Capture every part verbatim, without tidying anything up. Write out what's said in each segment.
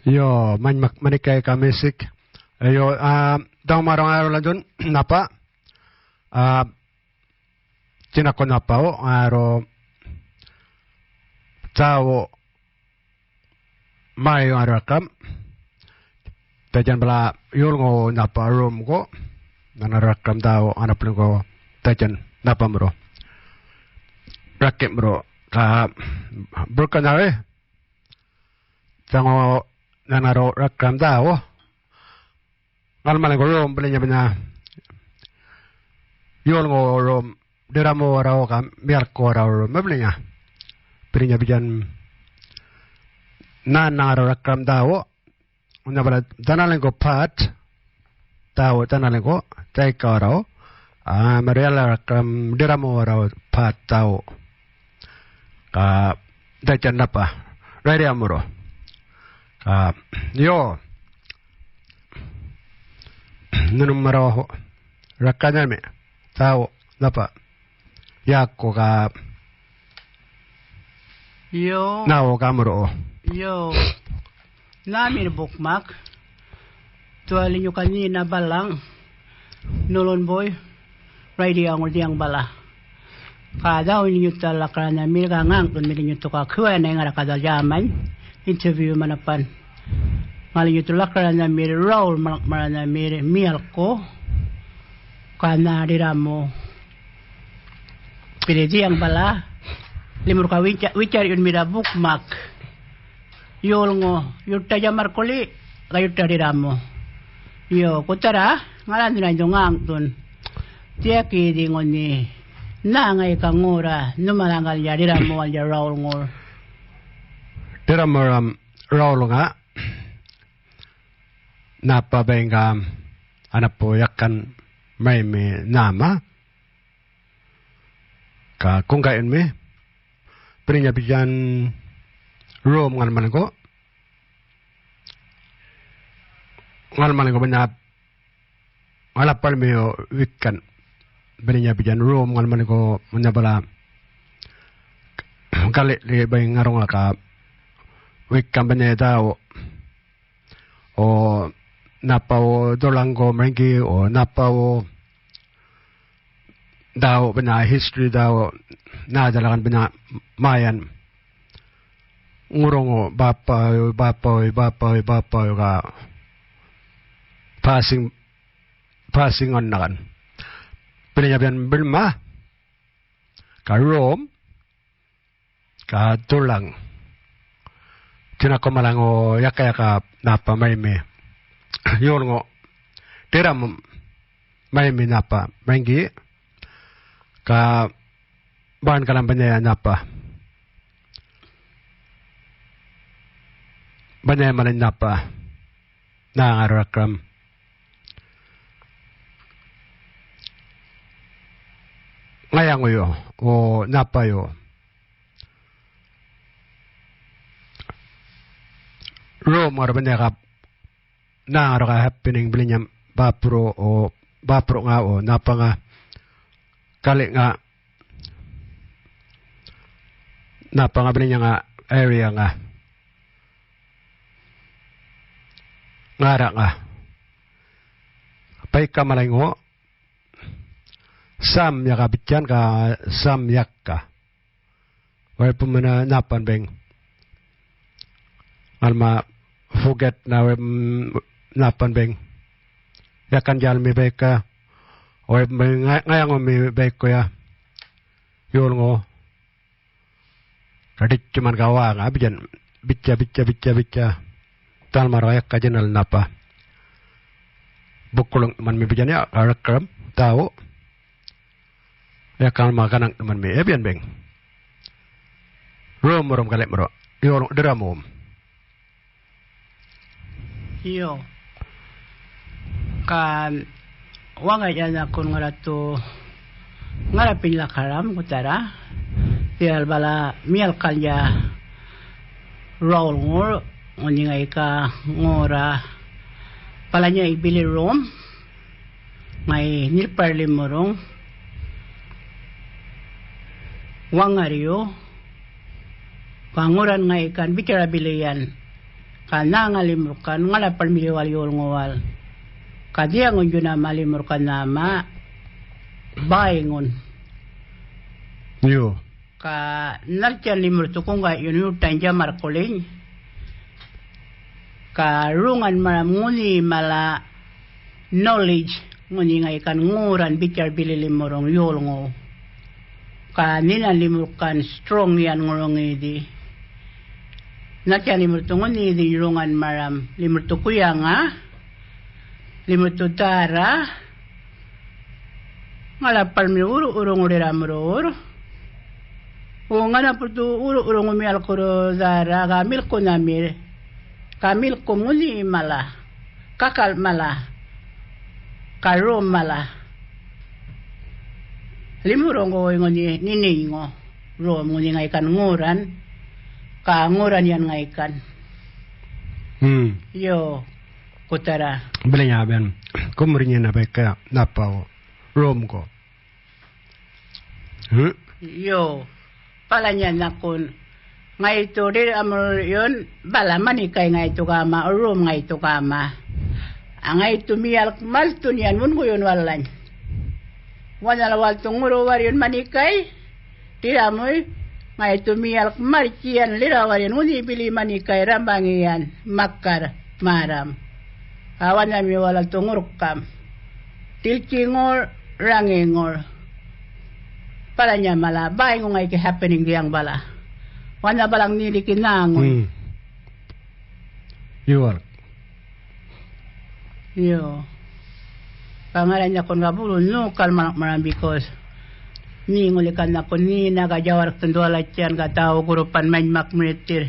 Yo, many mak-, many kay ka music. Yo, ah, dawmara ŋarru ladun, napa. Ah, Djinaku napaw, ŋarru dhäwu, mayu ŋarru rakram. Dhadjan bala yolŋuwu napa romgu, ŋarru rakram dhäwu, ŋanapuliŋgu dhadjan napamurru. Rakimurru, ka burkanhari, dhaŋu ŋarru rakram dhäwu. Ŋalmaliŋgu rom bilanya binya yolŋuwu rom, ḏirramu warrawu ga miyalkku warrawu rom bilanya. Bilanya bijan nan ŋarru rakram dhäwu. Ŋunha bala dhanaliŋgu pät dhäwu, dhanaliŋgu dhayka warrawu. Ah, mari yala rakram ḏirramu warrawu pät dhäwu. Ka dhadjan napa, rariyamurru. Ka, yo. Nunum marawa rakanyami, dhäwu, napa. Yaku ka. Yo. Nawu ka murru. Yo. Nhämir bukmak. Dhuwalinyuka nina balaŋ. Nulun boy. Raydiyaŋur dhiyaŋ bala. Ka dhawuny nyuthal lakaranhamir ga ŋäŋ'thunmir nyuthu ka khiwayanay ŋarra gadhal djämany, interview manapan. Ŋali nyuthu lakaranhamir rawul malakmaranhamir miyalkku, ka nhä ḏirramu. Bili dhiyaŋ bala, limurr ga witja-, witjarr'yunmira bukmak. Yolŋu, yuṭṭa djamarrkuḻi, ga yuṭṭa ḏirramu. Yo, kutharra, ŋarra nhinany dhu ŋäŋ'thun. Dhiyakidi ŋunhi, nhä ŋayi ga ŋurra, nhumalaŋgalnydja ḏirramuwalnydja rawulŋur. Ḏirramuram rawulŋa, nhäpa bayiŋga anapu yakan marimi nhäma. Ka guŋga'yunmi, bilanya bijan rom ŋalmaliŋgu, ŋalmaliŋgu binya ŋalapalmiyu wikan, bilanya bijan rom ŋalmaliŋgu ŋunha bala gali'li bayiŋ ŋarruŋa ka wikan binya dhäwu. O napawu dhulaŋgu marŋgi, o napawu dhäwu binya history dhäwu, nhä dhalaŋan binya mayan ŋurruŋu bäpayu, bäpayu, bäpayu, bäpayu ga passing, passing on nakan. Bilanya biyan bilma, ka rom, ka dhulaŋ. Djinaku malaŋu yaka-yaka nhäpa marimi. Yolŋu ḏirramu marimi nhäpa marŋgi. Ka barnkalam banyaya nhäpa. Banyaya malany nhäpa. Nhä ŋarru rakram. Ŋayaŋuyu, o napayu. Rom ŋarru banyaya gap. Nhä ŋarru ga happening bilanyam bäpurru, o bäpurruŋa, o napaŋa, gali'ŋa, napaŋa bilanyaŋa, area-ŋa, ŋärraŋa. Bayika malaŋu, sam yaka bitjan ga sam yaka. Waripum mana napan beng. Ŋalma forget na waripum napan beng. Yakan jalmi bayika. Waripum beng ŋa-, ŋayaŋumi bayikuya. Yolŋu. Ka ḏitjuman ga wäŋa bijan, bitja, bitja, bitja, bitja. Dhanal mara yaka jinal napa. Bukuḻuŋ man mi bijan ya, ka rakram, dhäwu. Yaka ma ganaŋ man mi, ebiyan beng. Rom murum galik muru. Yolŋu ḏirramuwum. Yo. Ga waŋay'ya nhakun ŋarra thu ŋarrapiny lakaram gutharra, dhiyal bala miyalkkalnydja rawulŋur, ŋunhi ŋayi ga ŋurra balanyay bili rom, ŋayi nhirrparr limurruŋ, waŋarryu, ga ŋurran ŋayi gan bitjara bili yan, ga nhäŋalimurr gan ŋaḻapaḻmirriwal yolŋuwal, ga dhiyaŋunytjunamalimurr gan nhäma bäyŋun. Yo. Ga nhaltjan limurr thu guŋga'yun yurtany djamarrkuḻiny, ga roŋan maram ŋunhi mala knowledge ŋunhi ŋayi gan ŋurran bitjar bili limurruŋ yolŋuw. Ga nhinan limurr gan strong yan ŋuruŋidhi. Nhaltjan limurr thu ŋunhidhiny roŋan maram, limurr thu guyaŋa, limurr thu dhärra, ŋaḻapaḻmirr wurru-, wurruŋuwurr ḏirramurruwurr. Wo ŋanapurr dhu wurru-, wurruŋu miyalkkurru dhärra, ga milkunhamirr, ga milkum ŋunhi mala, kakalk mala, ga rom mala. Limurruŋguwuy ŋunhi nininyŋu rom ŋunhi ŋayi gan ŋurran, ga ŋurran yan ŋayi gan. Hmm. Yo. Kutharra. Bilanya ben. Kumurnyina beka napaw romgu. Hmm? Yo. Balanya nhakun. Ŋayi dhu ḏirramurr yun bala manikay ŋayi dhu gäma, rom ŋayi dhu gäma. A ŋayi dhu miyalk malthun yan wunguyun walany. Wanhal walthu ŋurru warryun manikay. Ḏirramuy, ŋayi dhu miyalk marrtji yan ḻirrawarryin ŋunhi bili manikay rambaŋi yan makar märram. Ga wanhami walal dhu ŋurrkam. Diltjiŋur, raŋiŋur. Balanya mala, bäyŋu ŋayi ki happening dhiyaŋ bala. Wanha balaŋ nheliki nhäŋun. Hmm. Yuwalk. Yo. Ga ŋarra nyakun ga bulu nhokal maḻŋ'maram, because nhe ŋuli ga nhakun nhena ga djawarrkthun dhuwaltjan ga dhäwu gurrupan manymak mirithirr,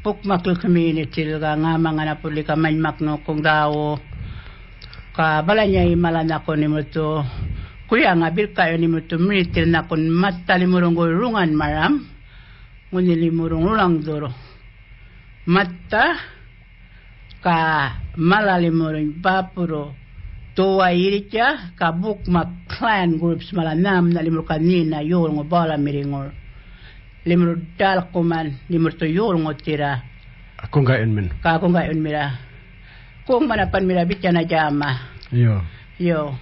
bukmakil community-l ga ŋäma ŋanapurr lika manymak nhokun dhäwu. Ga balanyayi mala nhakun limurr dhu guyaŋa birrka'yun limurr dhu mirithirr nhakun matha limurruŋguwuy ruŋanmaram, ŋunhi limurruŋ rulaŋdhurr. Matha, ga mala limurruny bäpurru, dhuway yirrtja, ga bukmak clan groups mala nhämnha limurr ga nhena yolŋu bäwlamirriŋur. Limurr ḏälkuman, limurr dhu yolŋuthirra. Guŋga'yunmin. Ga guŋga'yunmirra. Guŋmanapanmirra bitjana djäma. Yo. Yo.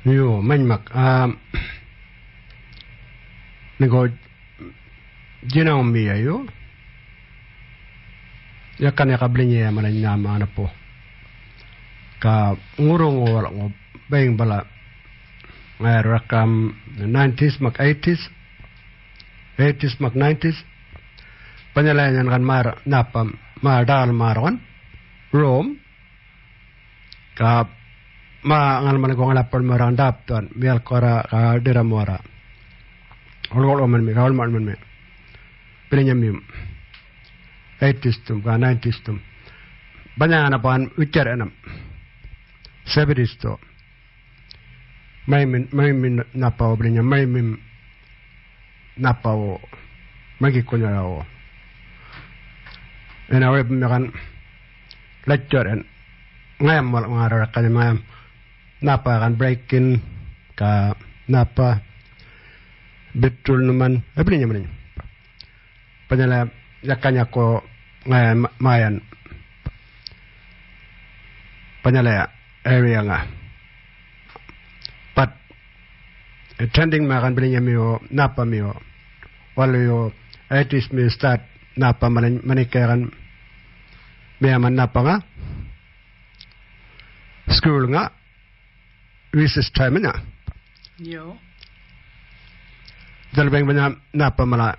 Yo, manymak. Ah, niŋgu djinaŋumiya, yo. Yakan yaka bilanyaya malany nhäma ŋanapu. Ga ŋurruŋu walal ŋu bayiŋ bala ŋayarr rakam nineties mak eighties, eighties mak nineties. Banyalaya nyan gan märr nhäpam, märr ḏäl märr wan, rom. Ga mä ŋalmaliŋgu ŋaḻapaḻmirra ḍäpthuwan, miyalk warra, ga ḏirram warra. Ɣulŋuwuḻmanmi, ga ɣulmamanmi. Bilanyamiyum. Eighties-thum, ga nineties-thum. Banha ŋanapan witjarr'yinam. Seventies-thu. Marimin, marimin napawu bilanya, marimin napawu, magikkunharawu. Ena waripum yakan latjuwarr'yan, ŋayam walal ŋarra rakany ŋayam, napa yakan break-in, ga napa, bitrul numan, eh, bilanya, bilanya. Banyala yakan yaku ŋaya ma-, mayan. Banyala ya area ŋa. But trending ma gan bilanyamiyu napamiyu. Waluyu eighties-miyu start napa mani-, manika gan miyaman napa ŋa. School ŋa. Recess time-nya. Yo. Dhanal bayiŋ banya napa mala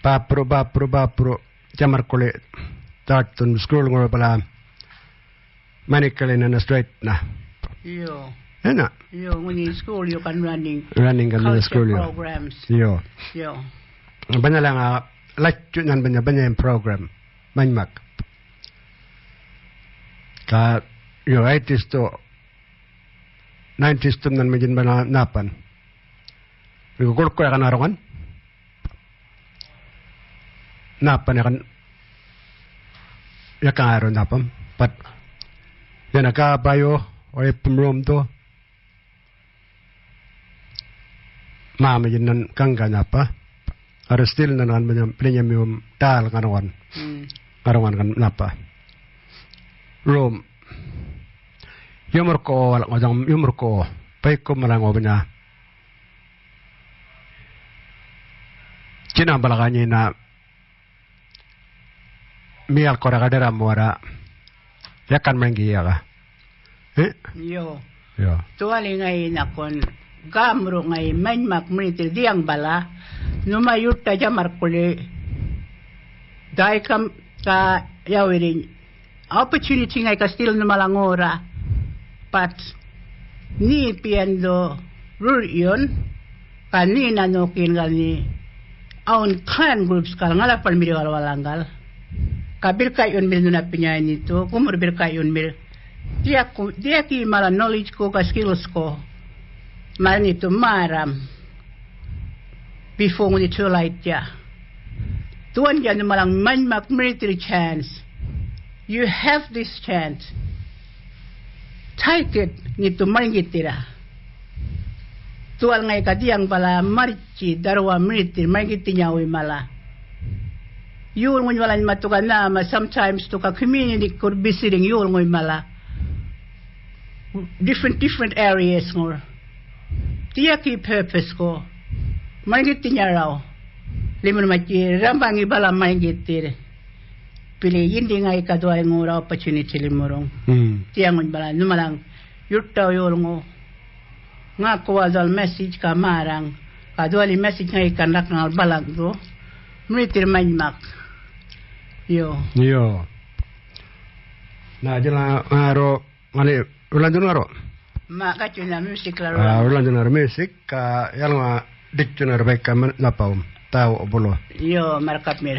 bapru, bapru, bapru, djamarrkuḻi, dharrthun school-ŋuru bala manikali nana straight-na. Yo. Ena? Yo, ŋunhi school-yu gan running. Running gan nana school-yu. Culture programs. Yo. Yo. Banyala ŋa latju nyan banya, banyayim program. Manymak. Ga, yo, eighties-thu, nineties-thum nhan manydjin bana napan. Bigu guḻku yakan ŋarruŋan. Napan yakan, yakan ŋarru napam. But yana ga bayu, waripum romdhu. mäma yinnan gaŋga nhapa. Ŋarru still nhan gan manyam, bilyamiyum däl ŋarruŋan. Mm. Ŋarruŋan gan nhapa. Rom. Yumurrkuwu walal ŋu dhaŋum yumurrkuwu. Baykum mala ŋu binya. Djinam bala ga nyina. Miyalkkurra ga ḏirramu warra yakan marŋgi yaga. Eh? Yo. Yo. Dhuwali ŋayi nhakun gamurru ŋayi manymak mirithirr dhiyaŋ bala. Nhuma yuṯa djamarrkuḻi. Dhäykam ga yawirriny. Opportunity ŋayi ga still nhumala ŋorra. But nhe biyan dhu rur'yun, ga nhe na nhukiyun gal nhe awun clan groups gal ŋalapaḻmirriwal walaŋgal. Ga birrka'yunmirr nhunapinya nhe dhu, gumurr birrka'yunmirr. Dhiyaku, dhiyaki mala knowledge ku ga skills ku. Mala nhe dhu märram. Before ŋunhi too late ya. Dhuwandja nhumalaŋ manymak mirithirr chance. You have this chance. Take it, nhe dhu marŋgithirra. Dhuwal ŋayi ga dhiyaŋ bala marrtji dharrwa mirithirr marŋgithinyawuy mala. Yolŋuny walany matu ga nhäma, sometimes dhu ga community kur bisiring yolŋuy mala. Different, different areas ŋur. Dhiyaki purpose ku. Marŋgithinyaraw. Limurr matji rambaŋi bala marŋgithirr. Bili yindi ŋayi ga dhuway ŋurra opportunity limurruŋ. Hmm. Dhiyaŋuny bala nhumalaŋ yuṯaw yolŋu. Ŋaku walal dhuwal message ga märraŋ. Ga dhuwali message ŋayi gan ḻakaŋal balaŋ dhu. Mirithirr manymak. Yo. Yo. Na jila ŋarru Ŋali, rulandun ŋarru? Ma, gatjuna music la. Ah, rulandun ŋarru music, ah, yalŋa ḏiktjun ŋarru bayka man-, napawum, taw bulu. Yo, markapmir.